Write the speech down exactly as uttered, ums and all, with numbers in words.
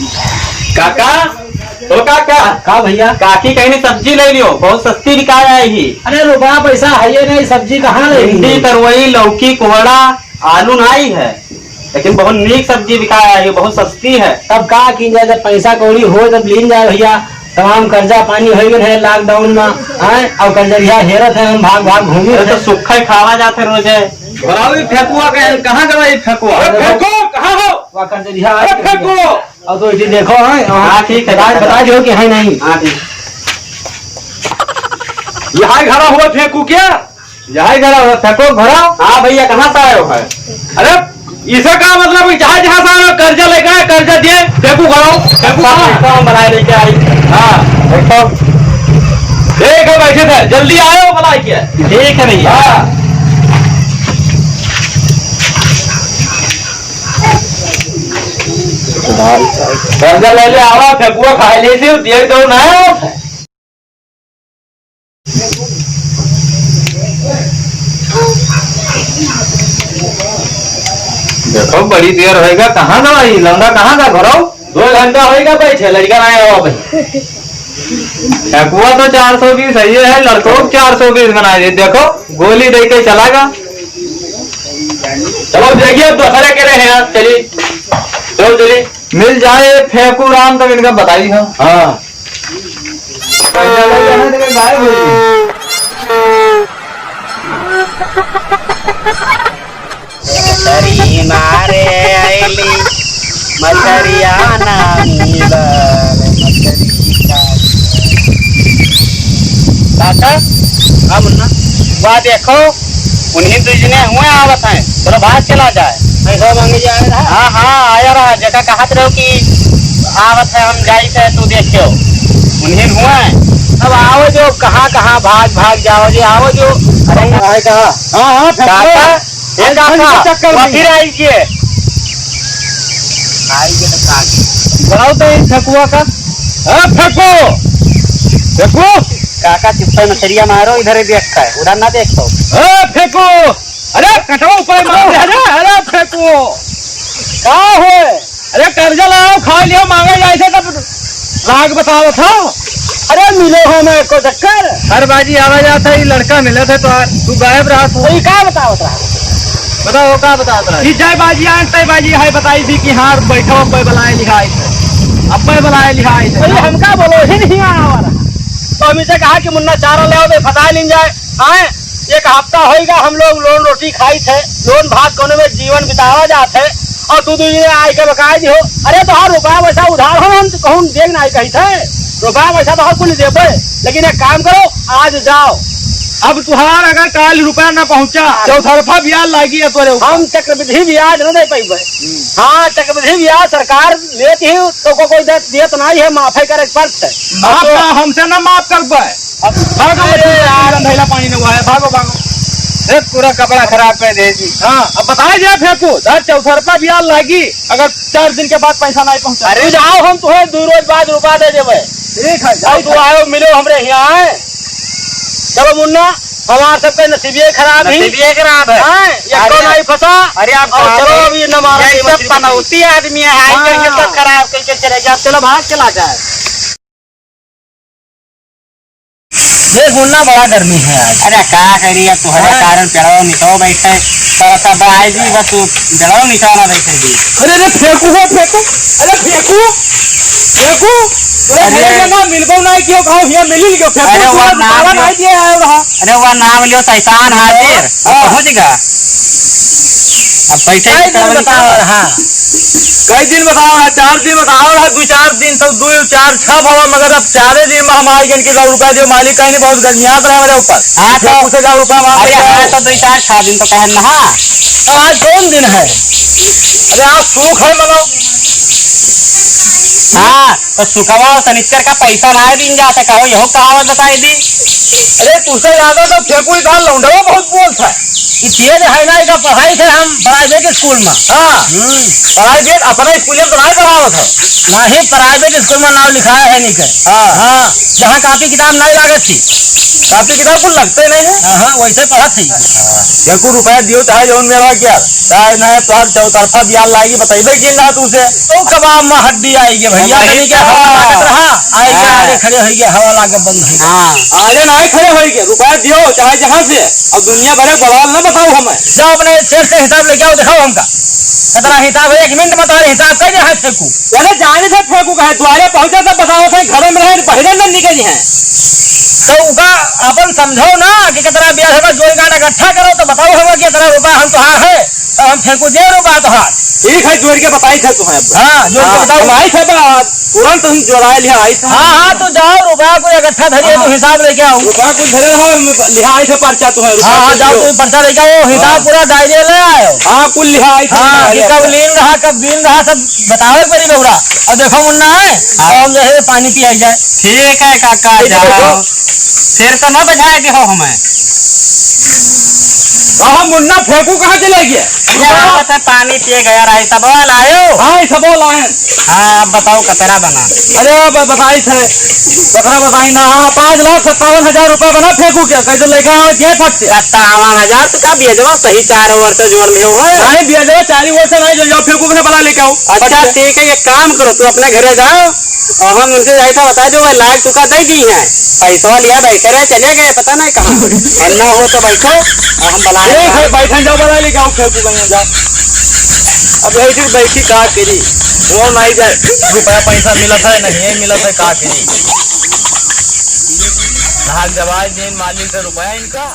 काका, ओ काका। का भैया? काकी कहिन सब्जी लइ लियो, बहुत सस्ती बिकाय आइ ही। अरे रुपया पैसा है ये नहीं, सब्जी कहाँ ले भिंडी, तरवई, लौकी, कोहड़ा, आलू नाई है, लेकिन बहुत नीक सब्जी बिकाय आइ ही, बहुत सस्ती है। तब का कीन जाए, जब पैसा कौड़ी होइ तब लीन जाए भैया। तमाम कर्जा पानी होइ गए है lockdown मा, हैं? अब कर्जरिया हेरत है, हम भाग भाग घूमी अरे तो है। सुखा ही खावा जात है रोजे। बराबर फेकुआ के, कहाँ गवा ये फेकुआ? अरे फेकुआ, कहाँ हो? वा कर्जरिया अरे फेकुआ। अब तो इसी देखो, हैं, हाँ, ठीक है, बता, बता। बता दो कि है नहीं। हाँ, ठीक। यहाँ घरा हुआ फेंकू क्या? यहाँ घरा हुआ फेंको, घरा। हाँ भैया, कहाँ से आए हो भाई? अरे, इसे का मतलब कि जहाँ, जहाँ से आए हो, कर्जा लेकर आए, कर्जा दिए, फेंकू घरा, फेंकू घरा। तो हम बनाए लेके आई। हाँ। एकदम। ठीक है, बैठे थे, जल्दी आयो, बनाए के। ठीक है भैया। हाँ। कर्जा ले ले आवा, फेकुआ खाए ले से, दिए दो ना। देखो, बड़ी देर होइगा, कहाँ गवा ई लौंडा, कहाँ गा घरौ? दो घंटा होइगा बैठे, लड़का ना आवा भाई। फेकुआ तो चार सौ बीस है, ये है, लड़को चार सौ बीस बनाए दे। देखो, गोली दे के चला गा। चलो, देखिए, अब दूसरे के रहे हैं, चलिए, चलो, चलिए। मिल जाए फेंकू राम, तब इनका बताई हम। हाँ। मछरी मारे अइली, मछरिया ना मिलल, मछरी का। काका, हाँ मुन्ना, वाह देखो, उन्हीं दुइ जने हुए आवत हैं, चलो भाग चला जाए। पैसा मांगे जाए रहा। हाँ, हाँ, आया रहा, जेका कहत रहो कि आवत है, हम जाई थे, तू देखियो, उन्हीं हुए हैं। अब आओ जो, कहाँ, कहाँ भाग, भाग जाओ जो, आओ जो। अरे, काहे कहा? हाँ, हाँ, फेंको। काका, ए हम काका, चक्कर में। वापिस आइए। आइए तो काका। बुलाओ तो इन फेंकुआ का। हाँ, फेंको। फेंको। काका, चुप्पे मछरिया मारो, इधर ही देख का है, उधर ना देखो। हाँ, फेंको। अरे, कटवा ऊपर मार दे, अरे, अरे, फेंको। का होए? अरे, कर्जा लाओ, खा लियो, मांगे जाए थे तब राग बतावत हो। अरे, मिलो हो मैं को चक्कर। हर बाजी आवा जात है, ई लड़का मिलत है तो तू गायब रहत हो। तो ई का बतावत रहा? बताओ, का बतावत रहा? ई जय बाजी आन, तय बाजी है, बताई थी कि हाँ, बैठो, अब्बे बुलाए लिहाई थे। अब्बे बुलाए लिहाई थे। अरे, हमका बोलो ही नहीं आवा रहा। तो हम इसे कहा कि मुन्ना चारा ले आओ, तो फंसा लीन जाए। आए, एक हफ्ता होइगा हम लोग लोन रोटी खाई थे, लोन भात कोनो में जीवन बितावा जात है, और तू दुइ जने आए के बकाए दिहो। अरे तोहार रुपया पैसा उधार हो, हम तो कहूँ देख ना कही थे, रुपया पैसा तो हर कुल देबे, लेकिन एक काम करो, आज जाओ। अब तुहार अगर काल रुपया ना पहुँचा, चौतरफा ब्याज लागी है तोरे ऊपर। हम चक्रवृद्धि ब्याज न दे पइबे। हाँ, चक्रवृद्धि ब्याज सरकार लेत ही तो को कोई दे-, देत नहीं है, माफे करे के पड़त है। माफ तो हमसे ना माफ कर पाए। अब भागो, अरे बच्चों, यार। धैला पानी न हुआ है, भागो, भागो। ए, पूरा कपड़ा खराब कर दे जी। हाँ, अब बताए जाए फेंकू, दस चौसरपा ब्याज लागी, अगर चार दिन के बाद पैसा नहीं पहुंचा। अरे जाओ, हम तुम्हें दो रोज बाद रुपया दे देबे। ठीक है, जाओ। तू आयो, मिलो हमरे यहाँ, हैं? चलो मुन्ना, हमार सबके नसीबिये खराब ही। नसीबिये खराब है। हैं? ये अरे, कौन आई फंसा? अरे आप और चलो, अभी न मारा ये सब पनौती आदमी है, हाय हाँ। करके सब खराब करके चले गया। चलो भाग चला जाए। ये मुन्ना बड़ा गर्मी है आज। अरे का करी, अब तुम्हारे हाँ। कारण पेड़वा निचवा बैठे, तो सब आए जी, बस तू पेड़वा निचवा ना बैठे जी। अरे, अरे, फेंकू हो, फेंकू। अरे, फेंकू। फेंकू। अरे, अरे। मिलबो ना क्यों, कहो, हिया मिली क्यों? फेंकू, अरे, तू वो आज नाम ताला लियो। नहीं दिया है वहाँ। अरे, वो नाम लियो, शैतान हाजिर। हाँ। पहुँच गया। अब पैसे कई दिन बताओ, हाँ। कई दिन बताओ, हाँ, चार दिन बताओ, हाँ, दो चार दिन तो दो, चार, छह भवा, मगर अब चारे दिन में हम आए गए कि लाओ रुपया दियो, मालिक कहीं नहीं, बहुत गर्मियात रहे मेरे ऊपर। हाँ, तो फिर पूछे जाओ रुपया मांग अरे, के हाँ, आओ। तो दो चार, छह दिन तो कहे ना, हाँ। तो आज कौन दिन है? अरे, आज सूख है, मनो। हाँ। तो शुक्रवार और शनिचर का पैसा नाहीं दिन जात है, कहो यहो कहावत बताई दी। अरे तुसे ज्यादा तो फेंकू इधर लौंडवा बहुत बोलत है। ई तेज है ना, इका पढ़ाई थे हम प्राइवेट स्कूल में। हाँ। हम्म। प्राइवेट अपना स्कूल में तो नाहीं पढ़ावत है। नाहीं, प्राइवेट स्कूल में नाम लिखाया है नहीं के। हाँ। हाँ, जहाँ कापी किताब नाहीं लागत थी। कापी किताब कुल लगते नहीं है। हाँ, हाँ, वैसे पढ़त थी। एको रुपया दियो चाहे जौन मेरा क्या, चाहे ना तो आप चौतरफा दिया लागी, बताइबे कि ना तुसे। तो कबाब में हड्डी आएगी भैया, भाई तनी के हवा लागत रहा, आए के हाँ। आगे खड़े होइगे, हवा लागे बंद होइगे। हाँ। आगे ना खड़े होइगे, रुपया दियो चाहे जहाँ से, अब दुनिया भरे बवाल ना बताओ हमें। जाओ अपने सेठ से हिसाब लेके आओ, दिखाओ हमका। कितना हिसाब है, एक मिनट में तुम्हारे हिसाब कर दे, हाथ फेंकू। अरे जाने से फेंकू कहे, द्वारे पहुँचे तो बताओ थे, घर में रहे, बहिरे न निकली हैं। तो उका अपन समझाओ ना कि कितना ब्याज होगा, जोड़ गांठ इकट्ठा करो तो बताओ होगा कि इतना रुपया हम तुहार है, तो हम फेंकू दे रुपया तुहार। ठीक है, जोड़ के बताई थे तुम्हें अब। हाँ, जोड़ के हाँ, बताओ। हम आई थे बा-, तुरंत हम जोड़ाए लिहा आई थे। हाँ, हाँ, तो जाओ, रुपया कोई इकट्ठा धरिए, हाँ। तो हिसाब लेके आओ। रुपया कुल धरे रहो, हम लिहा आई थे पर्चा तुम्हें, रुपया हाँ, हाँ, कुल जाओ, दियो। तुम पर्चा लेके आओ, हिसाब हाँ। पूरा डायरी ले आओ। हाँ, कुल लिहा आई थे हाँ, तुम्हारे कि कब आपका। लीन रहा, कब दीन रहा, सब बतावे के पड़ी रउरा। अब देखो मुन्ना है, हाँ। अब हम जैसे पानी पियाई जाए। ठीक है काका, ठीक है, जाओ। देखो। फिर तो ना बजाए के हो हमें। कहा मुन्ना फेंकू कहाँ चले गए? यहाँ पे पानी पिए गया रहा, सब लायो। हाँ, सब लाए। हाँ, अब बताओ कतरा बना? अरे, अब बताई थे। कतरा बताई ना, हाँ, पाँच लाख सत्तावन हजार रुपया बना फेंकू के, कैसे लेके आओ, जे फट से। सत्तावन हजार तो का बेचवा सही चार ओवर से जोड़ लियो है। नहीं, बेचवा चार ओवर से नहीं, जो, जो फेंकू के बना लेके आओ। अच्छा, फट से। ठीक है, एक काम करो, तू अपने घरे जाओ। और हम उनसे जाए था बता दो, वह लाख तुका दे दी है, पैसा लिया बैठे रहे, चले गए, पता नहीं कहाँ। और ना हो तो बैठो, और हम बना ठीक है, बैठन जाओ, बना लेके आओ, फेंकू कहीं जाओ। अब यही चीज बैठी का करी, वो नहीं जाए, रुपया पैसा मिलत है, नहीं मिलत है, का करी? ना जवाब देन मालिक से रुपया इनका।